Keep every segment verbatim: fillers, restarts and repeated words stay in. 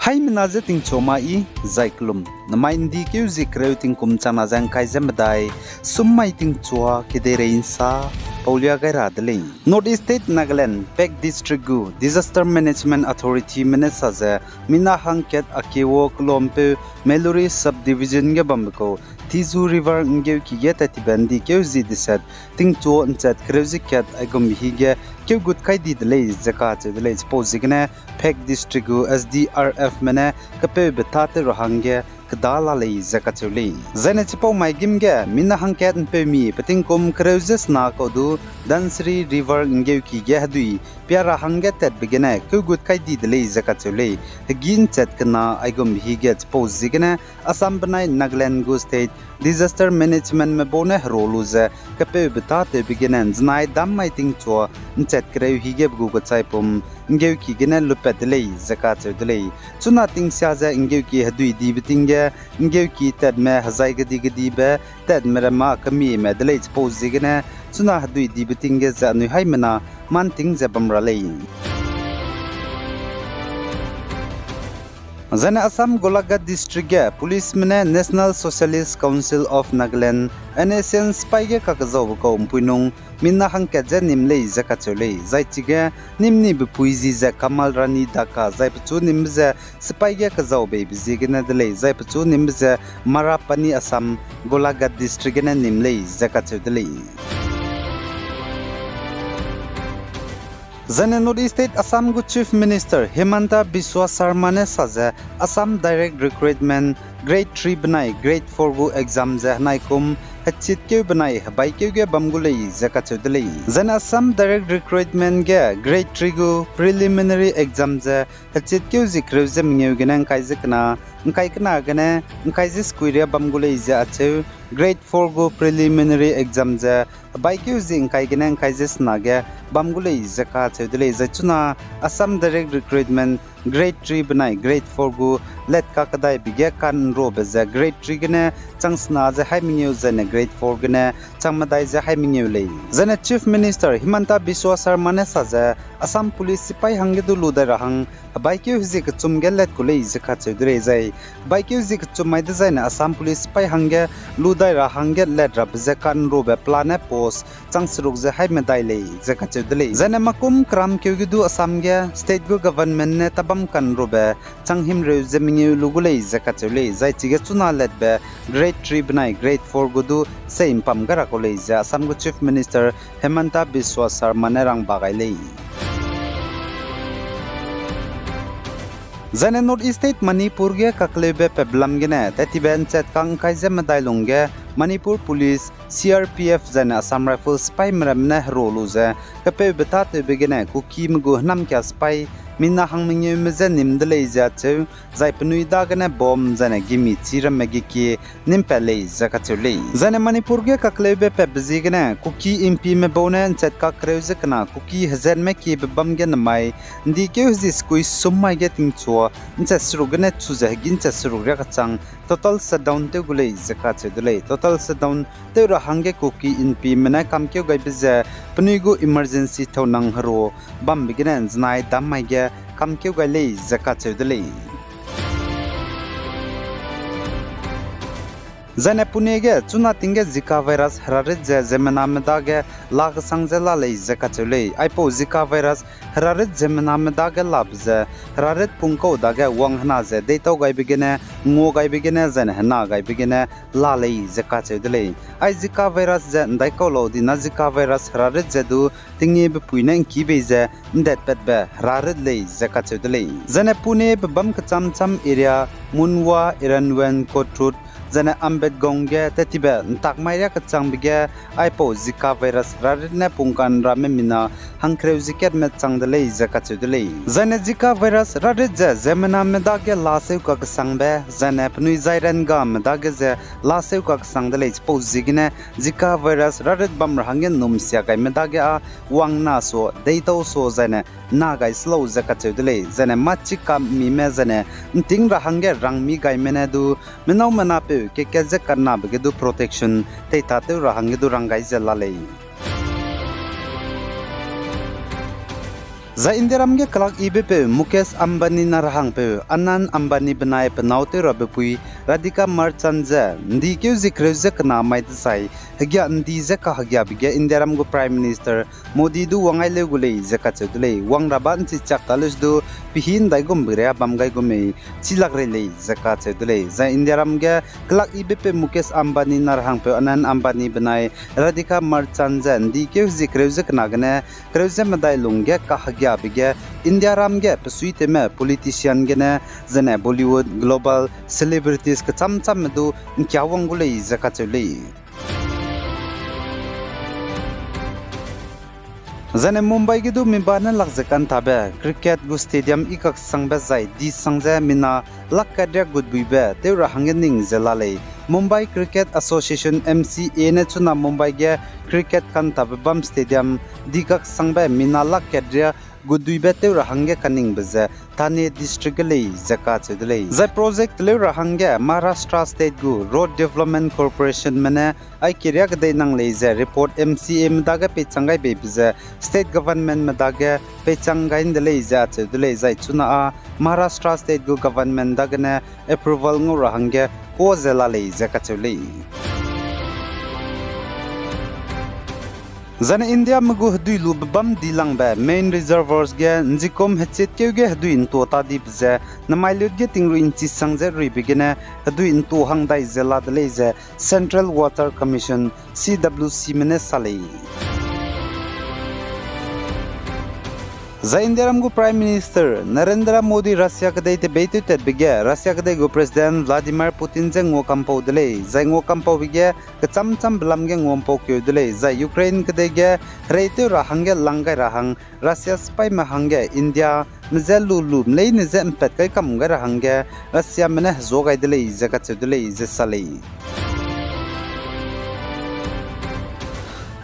Haimena je tingchua ma i, zai kelum. Namai ’ndi keu zie kereu tingkum changna ze ’ngkai ze medai, sum mai tingchua kedeirei ’nsa, paulia gai ra de lei. North East State Nagaland, Phek District gu Disaster Management Authority me ne sa ze, mina hangkat Akewo kelompeu Meluri Subdivision ge bambe kau, Tizu River ’nggeuki ge tat tibe ’ndi keu zie deset, tingchua ’nchat kereu ze kat aigumbe hi ge keugut kai di de lei ze kacheu de lei. Chipau ziegene Phek District gu S D R F me ne kepeube tâtew ra hangge keda la lei ze kacheu lei. Zaine chipau mai gîm ge mina hangkat ’mpeumi petingkum kereu ze sena kau du Dhansiri River ’nggeuki ge hedui pia ra hangge tatbe gene keugut kai di de lei ze kacheu lei. Hegî ’nchat kena aigumbe hi ge chipau ziegene Assam benai Nagaland gu State Disaster Management me bau ne hero lu ze kepeube tâtewbe gene ’nzenai dam mai tingchua ’nchat kereu hi ge be gu kechaipum ’nggeuki gene lupat de lei ze kacheu de lei. Chuna tingsia ze ’nggeuki hedui dibe ting ge ’nggeuki tatme hezai gedi gedibe tatme ramme kemieme de lei. Chipau ziegene chuna hedui dibe ting ge ze anui haimena mâ ’nting ze bam ra lei. Zaine Assam Golaghat District ge Police me ne National Socialist Council of Nagaland, N S N sipai ge kakezaube kau ’mpuinung mina hangkat ze nîm lei ze kacheu lei. Zai chige nîm nibe pui zi ze Kamal Rani Dacca zai pechu nîmbe ze sipai ge kezau beibe ziegene de lei, zai pechu nîmbe ze Marapani Assam, Golaghat District gene nîm lei ze kacheu de lei. Zaine North East State Assam gu Chief Minister Himanta Biswa Sarma ne sa ze Assam Direct Recruitment Grade three benai Grade four gu exam ze henaikum hechitkeu benai hebaikeu ge bam gu lei ze kacheu de lei. Zaine Assam Direct Recruitment ge Grade three gu preliminary exam ze hechitkeu zie kereu ze mengeu gene ’ngkai ze kena, ’ngkai kena gene ’ngkai ze sekui ria bam gu lei ze acheu, Grade four gu preliminary exam ze hebaikeu zie ’ngkai gene ’ngkai ze sena ge bam gu lei ze kacheu de lei. Zai chuna Assam Direct Recruitment Grade three benai Grade four gu lat kakedaibe ge ka'nruabe ze Grade three gene chang sena ze haî mengeu zaine Grade four gene chang medai ze haî mengeu lei. Zaine Chief Minister Himanta Biswa Sarma ne sa ze Assam Police sipai hangge du lu dai ra hang hebaikeu hezie kechum ge lat ku lei ze kacheu de lei. Zai hebaikeu hezie kechum mai dezaine Assam Police sipai hangge lu dai ra hangge lat rabe ze ka'nruabe pelane post chang seruk ze haî medai lei ze kacheu de lei. Zaine makum keramkeu ge du Assam ge state gu government ne tabam ka'nruabe chang himreu ze mengeu lu gu lei ze kacheu lei. Zai chige chuna latbe Grade three benai Grade four gu du sei ’mpam gai ra kau lei ze Assam gu Chief Minister Himanta Biswa Sarma ne rangba gai lei. Zaine North East State Manipur ge kakleube pepbe lam gene tat tibe ’nchat kang ’ngkai ze medai lungge Manipur Police, C R P F zaine Assam Rifles sipaime ramme ne hero lu ze kepeube tâtewbe gene Kukime gu hênamkia sipai mina hang mengeume je nîm de lei ze acheu, zai penui dagene bomb zaine gimi chî ramme ge kie nîm pat lei ze kacheu lei. Zaine Manipur ge kakleube pepbe ziegene Kuki Inpime bau ne ’nchat kakereu ze kena Kuki hezatme kiebe bam ge namai ’ndi keu hezie sekui sum mai ge tingchua ’nchat seruk gene chu ze hegî ’nchat seruk riâ kechang total shutdown tew gu lei ze kacheu de lei. Total shutdown tew ra hangge Kuki Inpime ne kamkeu gaibe ze penui gu emergency thaunang hero bambe gene ’nzenai dam mai ge kamkeu gai lei ze kacheu de lei. Zaine Pune ge chuna ting ge Zika virus herarit ze ziemmename dage la kesang ze la lei ze kacheu lei. Aipau Zika virus herarit ziemmename dage labe ze herarit pungkau dage wang hena ze deîtau gaibe gene, ngua gaibe gene, zaine hena gaibe gene la lei ze kacheu de lei. Ai Zika virus ze ’ndaikau lau dina Zika virus herarit ze du tingngiebe pui ne ’ngkî bei ze ’ndetpatbe herarit lei ze kacheu de lei. Zaine Pune bebâm kecham cham area, Mundwa, Iranwan, Kothur, zaine Ambedgaon ge tat tibe ’ntak mai riâ kechangbe ge aipau Zika virus herarit ne pungkan ramme mina hangkereu ze katme chang de lei ze kacheu de lei. Zaine Zika virus herarit ze ziemmename dage la seu kakesangbe, zaine penui zairangame dage ze la seu kakesang de lei. Chipau ziegene Zika virus herarit bam ra hangge ’nnum sia gaime dage â wang na sua, deîtau sua zaine na gai se lau ze kacheu de lei. Zaine mâ chikam mime zaine ’nting ra hangge rangmi gaime ne du menâu menapeu kekat ze kanabe ge du protection teitatew ra hangge du rang gai ze la lei. Zai Indiaram ge kelak yibe peu Mukesh Ambani narahangpeu Anant Ambani benai pe nâu tew rabe pui Radhika Merchant ze ’ndi keu zie kereu ze kena mai dezai hegia ’ndi ze kahegiabe ge Indiaram gu Prime Minister Modi du wang gai leu gu lei ze kacheu de lei. Wang ra ba ’nchi chak ta leuse du pehî ’ndaigumbe ria bam gai gu mei chilak rei lei ze kacheu de lei. Zai Indiaram ge kelak yibe peu Mukesh Ambani narahangpeu Anant Ambani benai Radhika Merchant ze ’ndi keu zie kereu ze kena gene kereu ze medai lungge kahegiabe ge Indiaram ge pesuitewme politician gene zene Bollywood global celebrities kechâm chamme du ’ngkia wang gu lei ze kacheu lei. Zane Mumbai ge du miba ne lak ze kantabe cricket gu stadium i kaksangbe zai di sang ze mina lak katria gutbuibe tew ra hangge ning ze la lei. Mumbai Cricket Association, M C A ne chuna Mumbai ge cricket kantabe bam stadium di kaksangbe mina lak katria gutduibe tew ra hangge kaningbe ze Thane District ge lei ze kacheu de lei. Zai project teleu ra hangge Maharashtra State gu Road Development Corporationme ne aikeria kedei nang lei ze report M C Ame dage peichang gai beibe ze State Governmentme dage peichang gai ’nde lei ze acheu de lei. Zai chuna â Maharashtra State gu Government dagene approval ngau ra hangge ka ze la lei ze kacheu lei. Zane Indiame gu hedui lube bam dilangbe main reservoirs ge ’njikum hechit keu ge hedui ’ntua ta dibe ze nemai lut ge tingrui ’nchi sang ze ruibe gene hedui ’ntua hang dai ze la de lei ze Central Water Commission, C W Cme ne sa lei. Zai Indiaram gu Prime Minister Narendra Modi Russia kedei tebeitewtatbe ge Russia kedei gu President Vladimir Putin je ngua kampau de lei. Zai ngua kampaube ge kechâm châmbe lam ge ngua ’mpaukeu de lei. Zai Ukraine kedei ge hereitew ra hangge lang gai ra hang Russia sipaîme hangge Indiame je lu lume leine je ’mpat kai kam gai ra hangge Russiame ne hezua gai de lei ze kacheu de lei ze sa lei.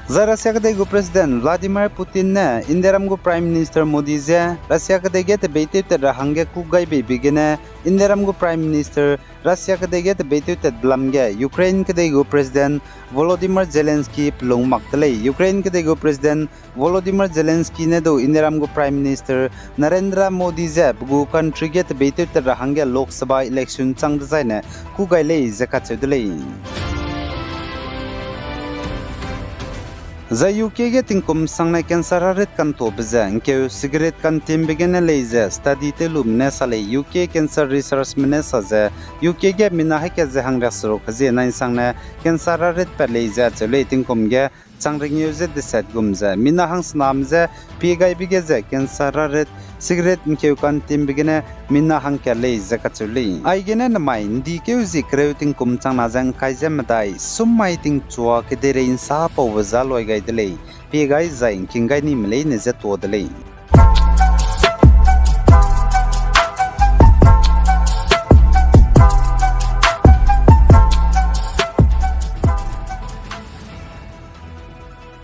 Zai Russia kedei gu President Vladimir Putin ne Indiaram gu Prime Minister Modi je Russia kedei ge tebeitewtat ra hangge kû gai beibe gene Indiaram gu Prime Minister Russia kedei ge tebeitewtatbe lam ge Ukraine kedei gu President Volodymyr Zelensky pelung mak de lei. Ukraine kedei gu President Volodymyr Zelensky ne du Indiaram gu Prime Minister Narendra Modi je pe gu country ge tebeitewtat ra hangge Lok Sabha election chang dezaine kû gai lei ze kacheu de lei. Zai U K ge tingkum sangne cancer rarit kantuabe ze ’ngkeu cigarette kantimbe gene lei ze study tew lume ne sa lei. U K cancer researchme ne sa ze U K ge mina heka ze hangriak seruk hezie nai sangne cancer rarit pat lei ze acheu lei. Tingkum ge chang ringeu ze deset gum ze mina hangsename je pie gaibe ge ze cancer rarit cigarette ’ngkeu kantimbe gene mina hangkat lei ze kacheu lei. Aigene nemai ’ndi keu zie kereu tingkum changna ze ’ngkai ze medai sum mai tingchua kedeirei ’nsa paube za loi gai de lei. Pie gai zai ’ngking gai nime leine je tuâ de lei.